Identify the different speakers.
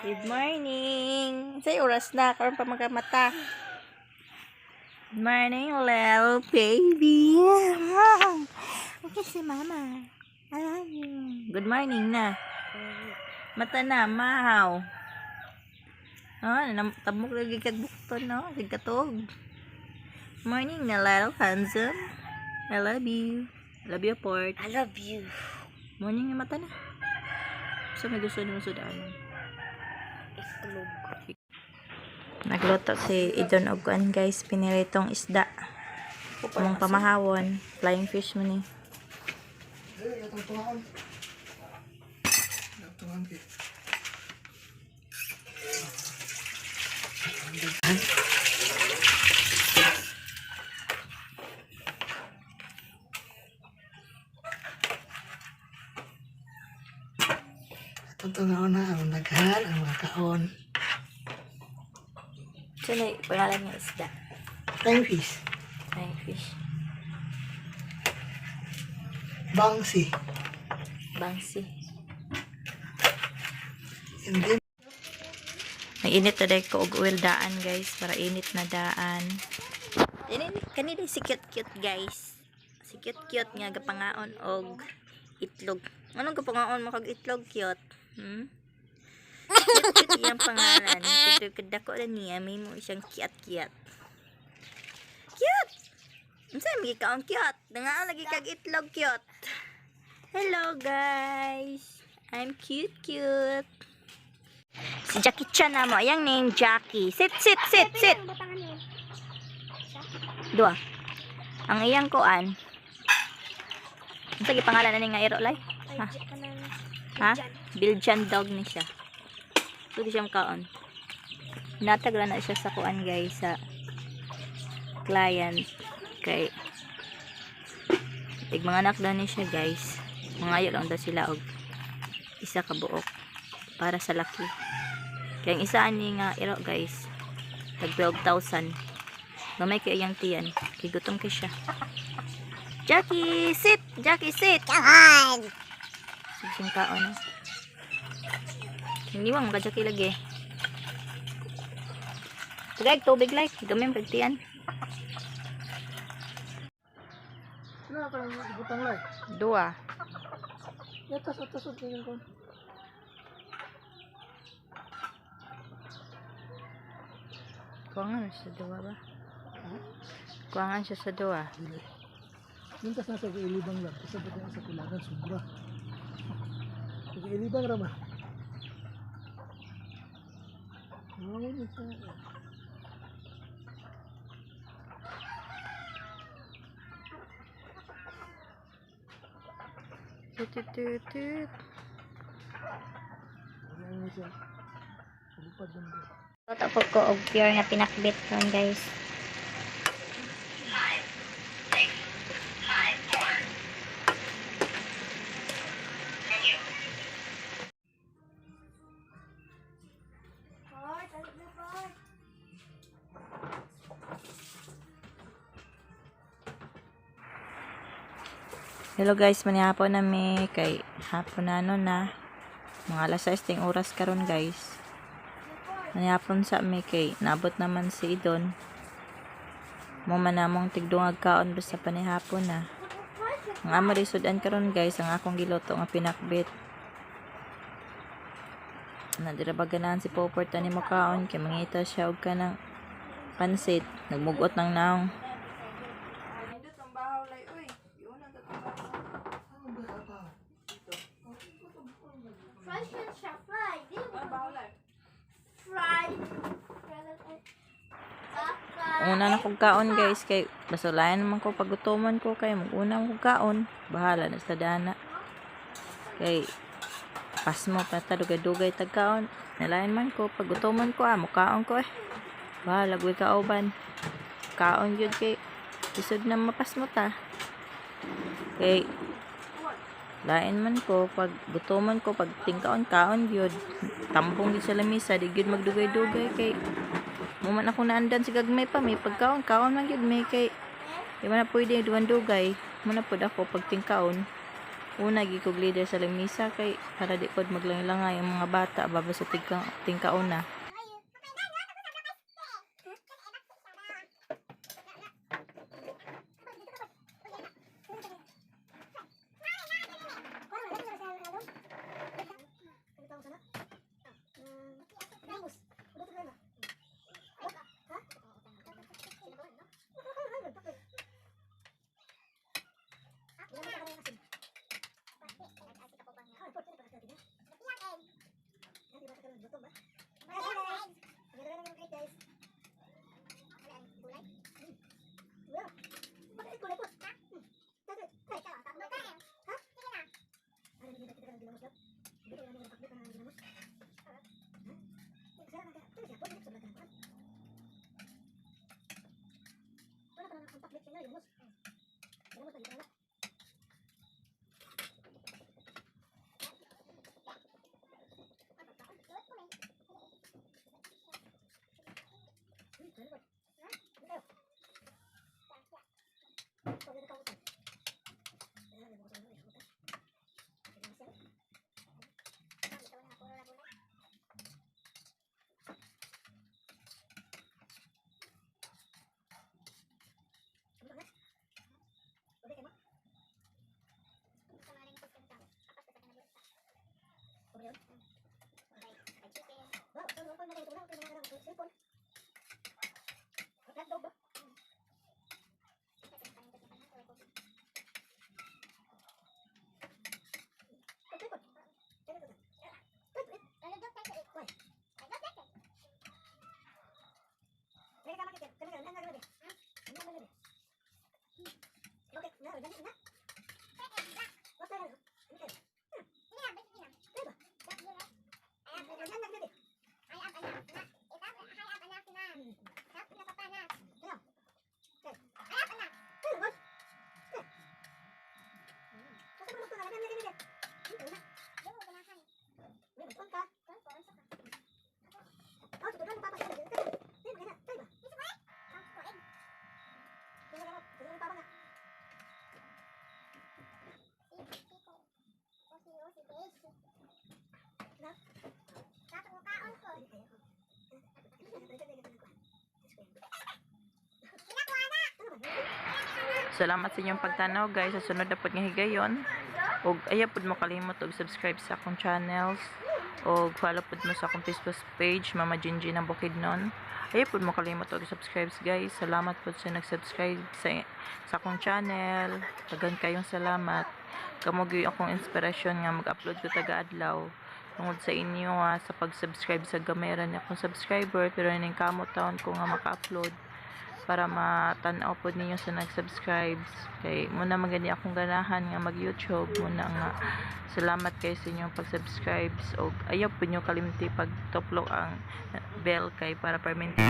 Speaker 1: Good morning. Say oras na karon pa magkamata. Good morning, little baby. Okay si mama. I love you. Good morning na. Mata na, mahaw. Ah, tamok lagi kag bukton no, kag katog. Morning na, little handsome. I love you. I love you, Port.
Speaker 2: I love you.
Speaker 1: Morning na, mata na. So, may gusto nimo sudan.
Speaker 2: Itlog.
Speaker 1: Nagluto si Idon og kuan guys, piniritong isda. Mong pamahawon, flying fish man ni.
Speaker 2: Totoo na ang daghan, ang mga kaon.
Speaker 1: So, na pangalan nga isda.
Speaker 2: Flying fish.
Speaker 1: Flying fish.
Speaker 2: Bangsi.
Speaker 1: Bangsi.
Speaker 2: And then,
Speaker 1: Nag-init na ko og oil daan guys, para init na daan. Ini kanina si cute cute guys. Si cute cute nga gapangaon og itlog. Anong gapangaon mo kag itlog, cute? Hmm? Cute cute iyang pangalan. Cute kadako na niya may mo siyang cute cute. Cute. Unsa may kaon, cute? Nangaon lagi kag itlog, cute. Hello guys. I'm cute cute. Si Jackie Chan na mo. Ayang name Jackie. Sit, sit, sit, sit. Dua. Ang iyang kuan. Unsa gi pangalan ani nga iro lay? Ha? Ha? Belgian dog ni siya. Pwede siyang kaon. Natag lang na siya sa kuan guys, sa client kay tig mga anak daw ni siya guys. Mangayo lang daw sila og isa ka buok para sa laki. Kaya ang isa ani nga iro guys, tag 12,000. Gamay kay iyang tiyan, kay gutom kay siya. Jackie, sit! Jackie, sit!
Speaker 2: Kaon!
Speaker 1: Sing kaon. Eh. Hindi mo mga Jackie lagi. Tugay, tubig like. Gamay mo kag tiyan.
Speaker 2: Sino ka lang ibutang lay?
Speaker 1: Dua.
Speaker 2: Yatas, atas, atas, tingin ko.
Speaker 1: Kuangan siya sa dua ba? Kuangan siya sa dua.
Speaker 2: Dili. Mintas na sa ilibang lang. Kasi ba't sa kulagan, sobra. Sa ilibang rama. Ano siya?
Speaker 1: Tut, tut, tut, tut.
Speaker 2: Ano siya? Lupad lang ba?
Speaker 3: Luto po ko og pure nga pinakbit ron guys.
Speaker 1: Hello guys, manihapon na mi kay hapon na no na. Mga alas 6 ting oras karon guys. Manihapon sa mi kay naabot naman si Idon. Mo man namong tigdungag kaon basta panihapon na. Ang amo di sudan karon guys, ang akong giluto nga pinakbit. Na dira ba ganahan si Poport ani mo kaon kay mangita siya og kanang pansit, nagmugot ng naong.
Speaker 3: Fry siya, fry. Fry.
Speaker 1: Una na kong kaon guys kay basulayan naman ko pag gutoman ko kay mag-una kong kaon, bahala na sa dana kay pasmo pa ta, dugay-dugay tag kaon, nalayan man ko pag gutoman ko, ah, mukaon ko eh, bahala gud kauban, kaon gyud kay isod na mapasmo ta kay lain man ko pag gutoman ko, pag tingkaon kaon gyud, tambong gyud sa lamisa, di gyud magdugay-dugay kay mo man ako naandan sa gagmay pa may pagkaon, kaon man gyud may kay di man na pwede duwan dugay mo na pud ako pag tingkaon. Una gi kog leader sa lamisa kay para di pod maglangay-langay ang mga bata baba sa tingkauna. Salamat sa inyong pagtanaw, guys, sa sunod na pod nga higayon. Ug ayaw pod mo kalimot og subscribe sa akong channels og follow pod mo sa akong Facebook page, Mama Jinjin ng Bukidnon. Ayaw pod mo kalimot og subscribe, guys. Salamat pod sa nag-subscribe sa akong channel. Daghan kayong salamat. Kamo gyud akong inspirasyon nga mag-upload ko taga adlaw tungod sa inyo sa pag-subscribe sa gamay ra ni akong subscriber, pero ning kamot taon ko nga maka-upload para matan-aw pod ninyo sa nag-subscribe kay muna man gani akong ganahan nga mag-YouTube muna nga. Salamat kay sa inyong pag-subscribe og ayaw pod nyo kalimti pag tuplok ang bell kay para permanente.